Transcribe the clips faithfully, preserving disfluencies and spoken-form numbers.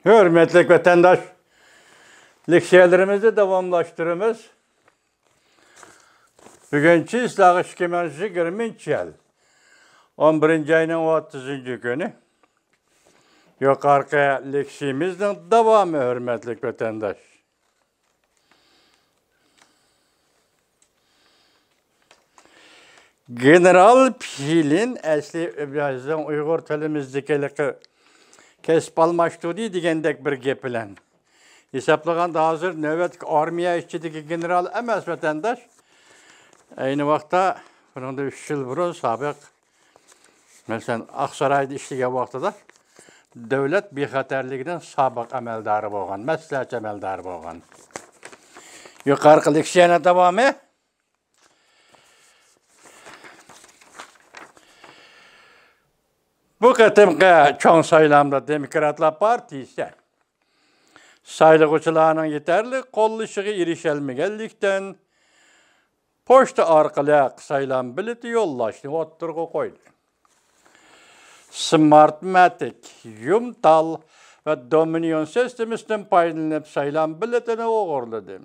ھۆرمەتلىك ۋەتەنداش، لېكسىيەلىرىمىزنى داۋاملاشتۇرىمىز. بۈگۈن چىسلاغا ئىككى مىڭ يىگىرمىنچى يىل ئون بىرىنچى ئاينىڭ ئوتتۇزىنچى كۈنى. يۇقىرىقى لېكسىيىمىزنىڭ داۋامى، ھۆرمەتلىك ۋەتەنداش. گېنېرال پىلىن ئەسلى بىزنىڭ ئۇيغۇر تىلىمىزدىكى ھېلىقى كەسىپ ئالماشتۇردى دېگەندەك بىر گەپ بىلەن ھېسابلىغاندا، ھازىر نۆۋەتتىكى ئارمىيە ئىچىدىكى گېنېرال ئەمەس، ۋەتەنداش. ئەينى ۋاقىتتا بۇنىڭدىن ئۈچ يىل بۇرۇن سابىق، مەسىلەن، ئاقسارايدا ئىشلىگەن ۋاقتىدا دۆلەت بىخەتەرلىكىنىڭ سابىق ئەمەلدارى بولغان، مەسلىھەتچى ئەمەلدارى بولغان. يۇقىرىقى لېكسىيەنىڭ داۋامى. بۇ قېتىمقى چوڭ سايلامدا دېموكراتلار پارتىيىسى سايلىغۇچىلارنىڭ يېتەرلىك قوللىشىغا ئېرىشەلمىگەنلىكتىن، پوچتا ئارقىلىق سايلام بېلىتى يوللاشنى ئوتتۇرىغا قويدى. سمارتماتىك، يۇمتال ۋە دومىنىيون سىستېمىسىدىن پايدىلىنىپ سايلام بېلىتىنى ئوغرىلىدى.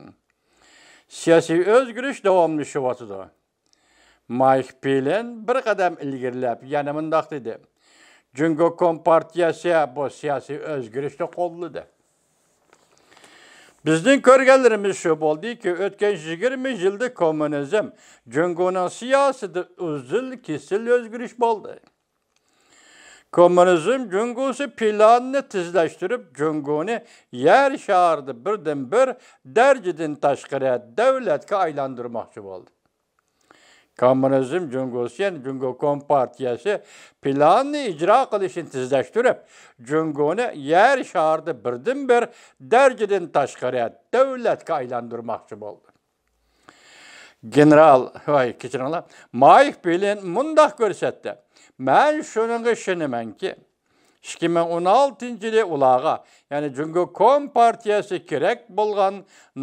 سىياسىي ئۆزگىرىش داۋاملىشىۋاتىدۇ. مايك پىلىن بىر قەدەم ئىلگىرىلەپ يەنە مۇنداق دېدى: جۇڭگو كومپارتىيەسى بۇ سىياسىي ئۆزگىرىشنى قوللىدى. بىزنىڭ كۆرگەنلىرىمىز شۇ بولدىكى، ئۆتكەن يىگىرمە يىلدا كوممۇنىزم جۇڭگونىڭ سىياسىتىدە ئۈزۈل-كېسىل ئۆزگىرىش بولدى. كوممۇنىزم جۇڭگوسى پىلانىنى تېزلەشتۈرۈپ، جۇڭگونى يەر شارىدا بىردىنبىر دەرىجىدىن تاشقىرى دۆلەتكە ئايلاندۇرماقچى بولدى. كوممۇنىزم جۇڭگوسى، يەنى جۇڭگو كومپارتىيەسى پىلاننى ئىجرا قىلىشنى تېزلەشتۈرۈپ، جۇڭگونى يەر شارىدا بىردىنبىر دەرىجىدىن تاشقىرى دۆلەتكە ئايلاندۇرماقچى بولدى. گېنېرال، ۋاي، كەچۈرۈڭلار، مايك پىلىن مۇنداق كۆرسەتتى: مەن شۇنىڭغا ئىشىنىمەنكى، ئىككى مىڭ ئون ئالتىنچى يىلى ئۇلارغا، يەنى جۇڭگو كومپارتىيەسى كېرەك بولغان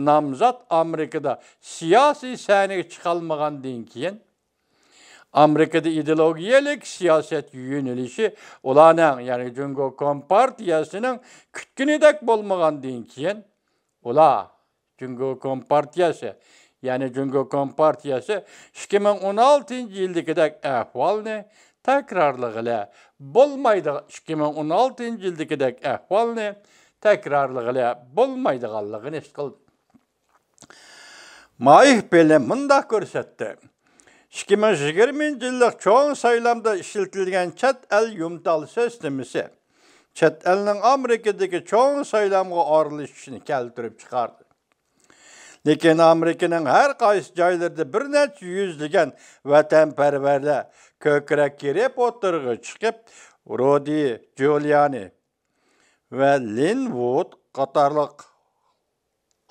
نامزات ئامېرىكىدا سىياسىي سەھنىگە چىقالمىغاندىن كېيىن، ئامېرىكىدا ئىدېئولوگىيەلىك سىياسەت يۆنىلىشى ئۇلارنىڭ، يەنى جۇڭگو كومپارتىيەسىنىڭ كۈتكىنىدەك بولمىغاندىن كېيىن، ئۇلار جۇڭگو كومپارتىيەسى، يەنى جۇڭگو كومپارتىيەسى ئىككى مىڭ ئون ئالتىنچى يىلدىكىدەك ئەھۋالنى تەكرارلىغىلى بولمايدىغان، ئىككى مىڭ ئون ئالتىنچى يىلدىكىدەك ئەھۋالنى تەكرارلىغىلى بولمايدىغانلىقىنى ھېس قىلدى. مايك پىلىن مۇنداق كۆرسەتتى: ئىككى مىڭ يىگىرمىنچى يىللىق چوڭ سايلامدا ئىشلىتىلگەن چەت ئەل يۇمتال سىستېمىسى چەت ئەلنىڭ ئامېرىكىدىكى چوڭ سايلامغا ئارىلىشىشىنى كەلتۈرۈپ چىقاردى. لېكىن ئامېرىكىنىڭ ھەر قايسى جايلىرىدا بىر نەچچە يۈزلىگەن ۋەتەنپەرۋەرلەر كۆكرەك كېرىپ ئوتتۇرىغا چىقىپ، رۇدى جۇلىيانى ۋە لىن ۋۇد قاتارلىق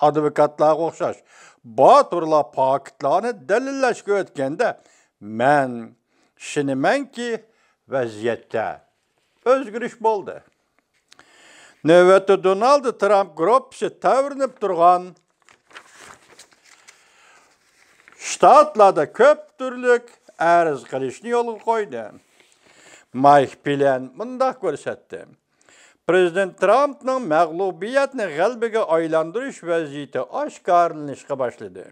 ئادۋوكاتلارغا ئوخشاش باتۇرلار پاكىتلارنى دەلىللەشكە ئۆتكەندە، مەن ئىشىنىمەنكى، ۋەزىيەتتە ئۆزگىرىش بولدى. نۆۋەتتە دونالد ترامپ گۇرۇپپىسى تەۋرىنىپ تۇرغان شتاتلاردا كۆپ تۈرلۈك ئەرز قىلىشنى يولغا قويدى. مايك پىلىن مۇنداق كۆرسەتتى: پىرېزىدېنت ترامپنىڭ مەغلۇبىيەتنى غەلىبىگە ئايلاندۇرۇش ۋەزىيىتى ئاشكارىلىنىشقا باشلىدى.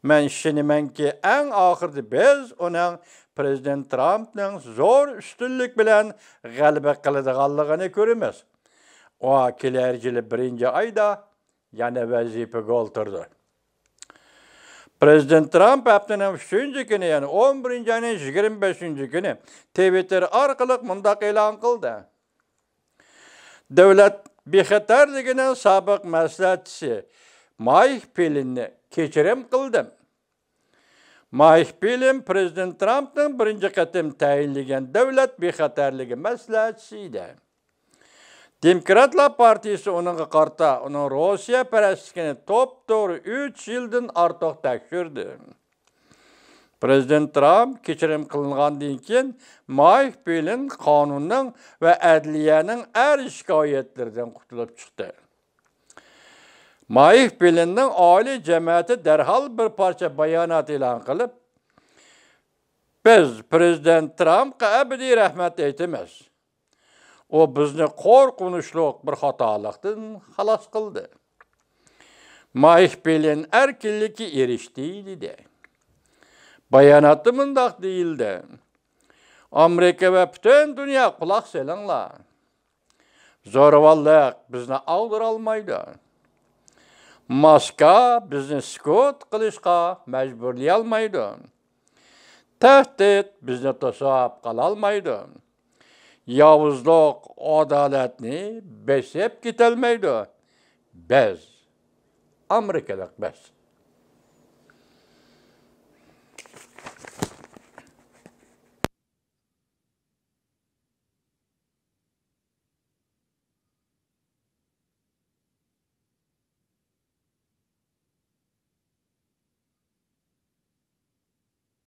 مەن ئىشىنىمەنكى، ئەڭ ئاخىرىدا بىز ئۇنىڭ، پىرېزىدېنت ترامپنىڭ زور ئۈستۈنلۈك بىلەن غەلىبە قىلىدىغانلىقىنى كۆرىمىز. ئۇ كېلەر يىلى بىرىنچى ئايدا يەنە ۋەزىپىگە ئولتۇرىدۇ. پىرېزىدېنت ترامپ ھەپتىنىڭ ئۈچىنچى كۈنى، يەنى ئون بىرىنچى ئاينىڭ يىگىرمە بەشىنچى كۈنى تىۋىتتېر ئارقىلىق مۇنداق ئېلان قىلدى: دۆلەت بىخەتەرلىكىنىڭ سابىق مەسلىھەتچىسى مايك پىلىننى كەچۈرۈم قىلدىم. مايك پىلىن پىرېزىدېنت ترامپنىڭ بىرىنچى قېتىم تەيىنلىگەن دۆلەت بىخەتەرلىكى مەسلىھەتچىسى ئىدى. دېموكراتلار پارتىيىسى ئۇنىڭغا قارىتا ئۇنىڭ روسىيەپەرەسلىكىنى توپتوغرا ئۈچ يىلدىن ئارتۇق تەكشۈردى. پىرېزىدېنت ترامپ كەچۈرۈم قىلىنغاندىن كېيىن، مايك پىلىن قانۇننىڭ ۋە ئەدلىيەنىڭ ئەر شىكايەتلىرىدىن قۇتۇلۇپ چىقتى. مايك پىلىننىڭ ئائىلە جەمەتى دەرھال بىر پارچە بايانات ئېلان قىلىپ، بىز پىرېزىدېنت ترامپقا ئەبەدىي رەھمەت ئېيتىمىز. ئۇ بىزنى قورقۇنچلۇق بىر خاتالىقتىن خالاس قىلدى. مايكل پېلىن ئەركىنلىككە ئېرىشتى، دېدى. باياناتتا مۇنداق دېيىلدى: ئامېرىكا ۋە پۈتۈن دۇنيا، قۇلاق سېلىڭلار. زورىۋاللىق بىزنى ئاغدۇرالمايدۇ. ماسكا بىزنى سۈكۈت قىلىشقا مەجبۇرلىيالمايدۇ. تەھدىت بىزنى توسۇپ قالالمايدۇ. ياۋۇزلۇق ئادالەتنى بېسىپ كېتەلمەيدۇ. بىز، ئامېرىكىلىق بىز،